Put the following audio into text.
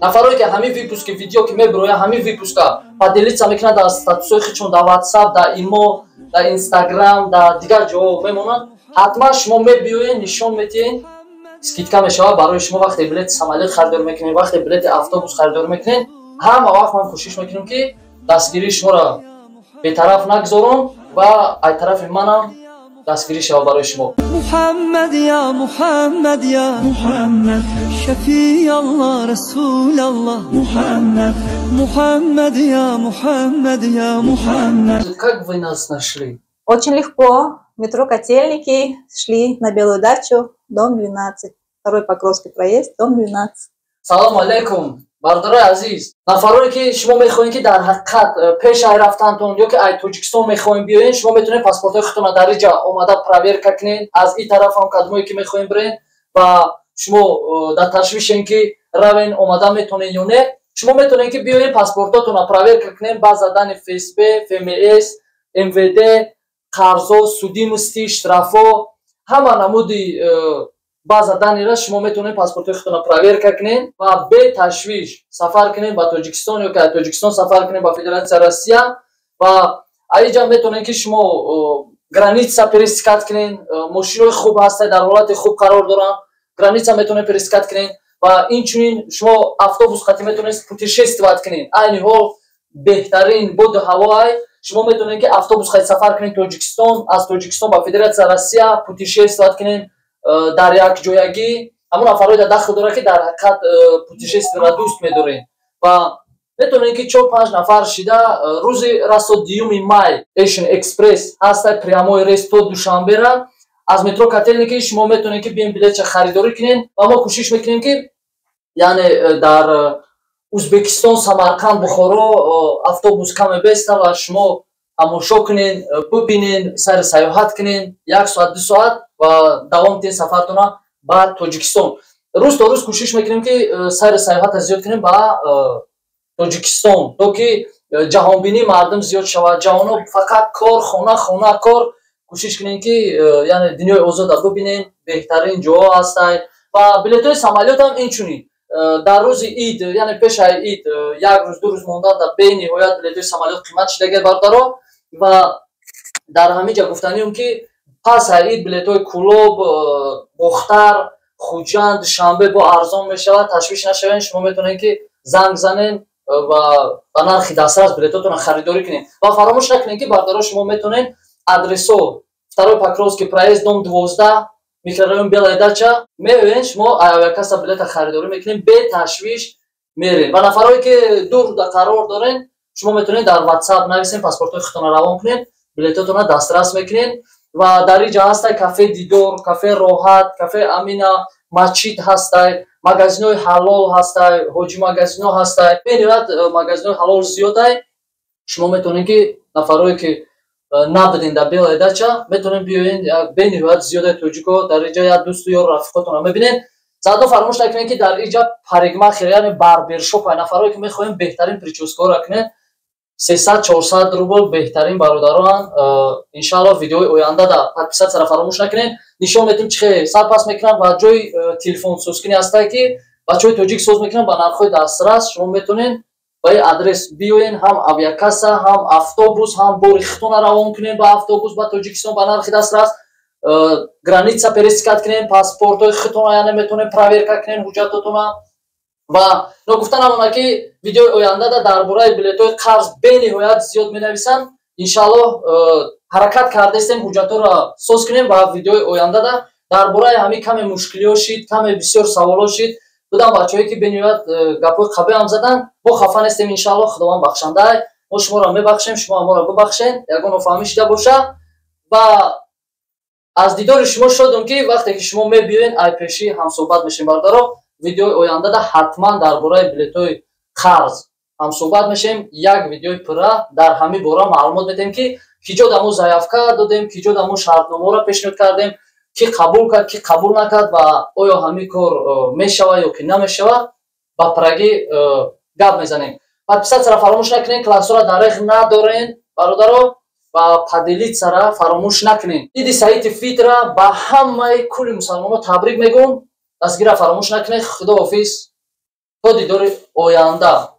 Нафарое ки ҳамин выпуски видео ки мебироя, ҳамин выпуска поделиться мекунанд дар статусҳои худшон, дар WhatsApp, дар Имо, дар Инстаграм, дар дигар ҷоҳо мемонанд, ҳатман шумо мебиёед, нишон метиҳед, скидка мешавад барои шумо. Вақте билети самолёт харидорӣ мекунед, вақте билети автобус харидорӣ мекунед, ҳама вақт ман кӯшиш мекунам, ки дастгирии шуморо бетараф нагузорам ва ай тарафи манам дастгирӣ шавад барои шумо. Муҳаммад я Муҳаммад, я Муҳаммад, шафии Аллоҳ, Расул Аллоҳ, Муҳаммад, Муҳаммад, я Муҳаммад, я Муҳаммад. Как вы нас нашли? Очень легко. Метро Котельники, шли на Белую дачу, дом 12. Второй Покровский проезд, дом 12. Салому алейкум, бародарои азиз. Нафарое ки шумо мехоҳед, ки дар ҳақиқат пеш ай рафтантон ё ки ай Тоҷикистон мехоҳем биёен, шумо метавонед паспортҳои худтонро дар иҷа омада проверка кунед. Аз ин тараф ҳам кадомое ки мехоҳем бирен ва шумо дар ташвишен, ки равен, омада метавонед ё не, шумо метавонед, ки биёен, паспортотонро проверка кунед ба задани ФСБ, ФМС, МВД, қарзо, судимости, штрафо, ҳама намуди база данныйра шумо метавонед паспортҳои худтонро проверка кунед ва беташвиш сафар кунед ба Тоҷикистон ё ки аз Тоҷикистон сафар кунед ба Федератсия Россия. Ва аиҷа метавонед, ки шумо граница пересекать кунед. Мошинои хуб ҳастад, дар ҳолати хуб қарор доранд, граница метавонед пересекать кунед ва инчунин шумо автобус қатӣ метавонед путешествовать кунед. Айни ҳол беҳтарин боду ҳавоай, шумо метавонед, ки автобус қатӣ сафар кунед Тоҷикистон, аз Тоҷикистон ба Федератсия Россия путешествовать кунед дар якҷоягӣ. Ҳамон нафарое дар дахл дорад, ки дар ҳақиқат путешествиеро дӯст медорем, ва метавонед, ки чор панҷ нафар шида рӯзи расо 2 май Asian Express ҳаста, прямой рейс то Душанбера. Аз метро Котельники шумо метавонед, ки бием, билетча харидорӣ кунед ва мо кӯшиш мекунем, ки яъне дар Узбекистон, Самарқанд, Бухоро автобус каме беста ва шумо тамошо кунед, бубинед, сайри сайёҳат кунед як соат, 2 соат ва давом диҳед сафартона ба Тоҷикистон. Рӯз то рӯз кӯшиш мекунем, ки сайри сайёҳата зиёд кунем ба Тоҷикистон, то ки ҷаҳонбинии мардум зиёд шавад. Ҷавонҳо фақат кор, хона, хона, кор. Кӯшиш кунем, ки яъне дунёи озода бубинем, беҳтарин ҷоҳо ҳастай. Ва билетҳои самолётам инчунин дар рӯзи ид, яъне пешаи ид, як рӯз, 2 рӯз мондан, дар бениҳоят билетҳои самолёт қимат шидаги, бародаро. Ва дар ҳамин ҷа гуфтанием, ки пас ай ид билетҳои Кӯлоб, Бохтар, Хуҷанд, Душанбе бо арзон мешавад. Ташвиш нашавед, шумо метавонед, ки занг занед ва ба нархи дастрас билетотонро харидорӣ кунед. Ва фаромӯш накунед, ки, бародаро, шумо метавонед адресо: Второй Покровский проезд, дом 12, микрорайон Белая дача. Меоед шумо, авиакасса билета харидорӣ мекунед, беташвиш меред. Ва нафарое ки дур қарор доред, шумо метавонед дар WhatsApp нависед, паспортҳои худтонро равон кунед, билетотонро дастрас мекунед. Ва дар инҷа ҳастай кафе Дидор, кафе Роҳат, кафе Амина, масҷид ҳастай, магазинҳои ҳалол ҳастай, ҳоҷи магазинҳо ҳастай, бениҳоят магазинҳои ҳалол зиёдай. Шумо метавонед, ки нафарое ки набуден дар Белая дача, метавонед биёен. Бениҳоят зиёдай тоҷико дар инҷа, як дӯсту ё рафиқотонро мебинед. Заодно фаромӯш накунед, ки дар инҷа парикмахер, яъне барбершоп. Нафарое ки мехоҳем беҳтарин причёскаҳоро кунед, 300-400 рубл, беҳтарин бародароанд. Иншаалло, видеои оянда да подписатьсяро фаромӯш накунед, нишон метем, чӣ хел сарпас мекунам ва ҷои телефонсозкунӣ ҳастае, ки бачаҳои тоҷик соз мекунанд ба нархҳои дастрас. Шумо метавонед ба ин адрес биёен, ҳам авиакасса, ҳам автобус, ҳам бори хитона равон кунем ба автобус ба Тоҷикистон ба нархи дастрас, граница пересекать кунем, паспортҳои хитона, яъне метавонем проверка кунем ҳуҷҷатотона. Ва ногуфта намонад, ки видеои ояндада дар бораи билетҳои қарз бениҳоят зиёд менависанд. Иншааллоҳ, ҳаракат кардаистем, ҳуҷҷатҳоро соз кунем ва видеои ояндада дар бораи ҳамин. Каме мушкилиҳо шид, каме бисёр саволҳо шид, будам бачаҳое ки бениҳоят гапҳои қабеҳам заданд. Мо хафа нестем, иншааллоҳ, Худованд бахшандай. Мо шуморо мебахшем, шумо моро бибахшед, ягон нофаҳмӣ шида боша. Ва аз дидори шумо шодам, ки вақте ки шумо мебиёед, айпешӣ ҳамсӯҳбат мешем. Бародаро, видеои ояндада ҳатман дар бораи билетҳои қарз ҳамсӯҳбат мешем. Як видеои пурра дар ҳамин бора маълумот медиҳем, ки ки ҷо дамо заявка додем, ки ҷо дамо шартномаро пешниҳод кардем, ки қабул кард, ки қабул накард ва оё ҳамин кор мешавад ё ки намешавад, ба пуррагӣ гап мезанем. Подписатьсяро фаромӯш накунед, классҳоро дареғ надорен, бародаро, ва поделитьсяра фаромӯш накунед. Иди саиди фитра ба ҳамаи кулли мусалмонҳо табрик мегӯм. Дастгира фаромӯш накунед. Худоҳофиз. То дидори оянда.